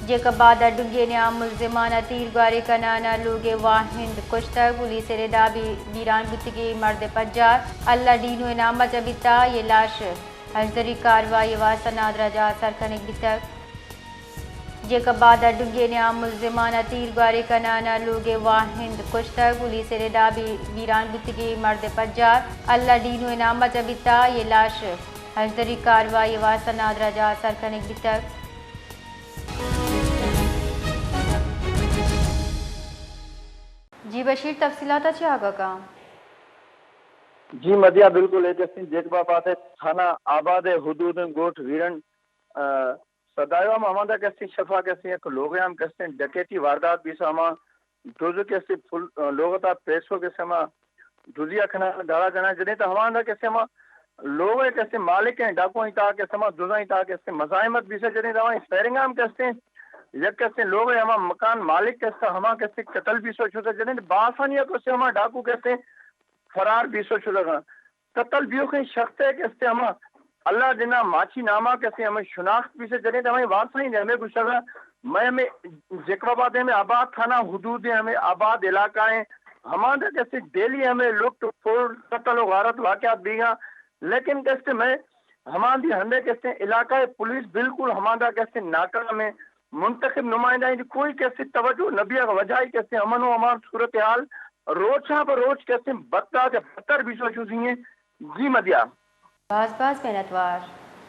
جیکب آباد ءَ ڈگی ءِ نیام ملزمان ءَ تیر گوارے کنان ءَ لوگ ءِ واہند کشتگ، پولیس ءِ ردا بی-، بیران بوتگیں مرد ءِ پجار اللہ ڈینو ءِ نام ءَ چہ بیتا، یہ لاش ہژدری کاروائی ءِ واستہ نادراہ جاہ ءَ سر کنگ بیتگ۔ جیکب آباد ءَ ڈگی ءِ نیام ملزمان ءَ تیر گوارے کنان ءَ لوگ ءِ واہند کشتگ، پولیس ءِ ردا بی-، بیران بوتگیں مرد ءِ پجار اللہ ڈینو ءِ نام ءَ چہ بیتا، یہ لاش ہژدری کاروائی ءِ واستہ نادراہ جاہ ءَ سر کنگ بیتگ۔ جی بشیر، تفصیلات ءَ چہ آگاہ کن۔ جی مدیا، بالکل اے کہ استیں جیکب آباد ءِ تھانہ آباد ءِ حدود ءَ گوٹھ ویرن، آ، سدایو ہم ہماندا کہ استیں شفا کہ استیں یک لوگ ءَ ہم کہ استیں ڈکیتی واردات بیسا ہما جزو کہ استیں پل-، آ، لوگ ءِ تہا پیسو کہ استیں ہما جزیا کھنا گالا جنا جنیں تو ہماندا کہ استیں ہما لوگ ءِ کہ استیں مالک ایں ڈاکو ایں تا کہ استیں ہما جزا ایں تا کہ استیں مزاحمت بیسا جنیں تو ہمائی فائرنگ ہم کہ استیں یک کہ استیں لوگ ءِ ہما مکان مالک کہ استیں ہما کہ استیں قتل بیسو شتا جنیں باسانی کہ استیں ہما ڈاکو کہ استیں فرار بیسو شتگاں۔ قتل بیوکیں شخص ءِ کہ استیں ہما اللہ جنا ماچی ناما کہ استیں ہمے شناخت بیسے جنیں ہمے وارثاں ہمے گوشگا مئے ہمے جیکب آباد ءِ ہمے آباد تھانہ حدود ءِ ہمے آباد علاقہ ایں ہماندا کہ استیں ڈیلی ہمے لٹ پھوڑ قتل و غارت واقعات بیگا، لیکن کہ استیں مئے ہماندی ہندے کہ استیں علاقہ ءِ پولیس بالکل ہماندا کہ استیں ناکام ایں۔ منتخب نمائندہ ایں کوئی کہ استیں توجہ نہ بیگ ءِ وجہ ءَ کہ استیں امن و امان صورتحال روچاں پہ روچ کہ استیں بدتر ءَ بدتر بیسو چوزی ایں۔ جی مدیا۔ باز باز منتوار۔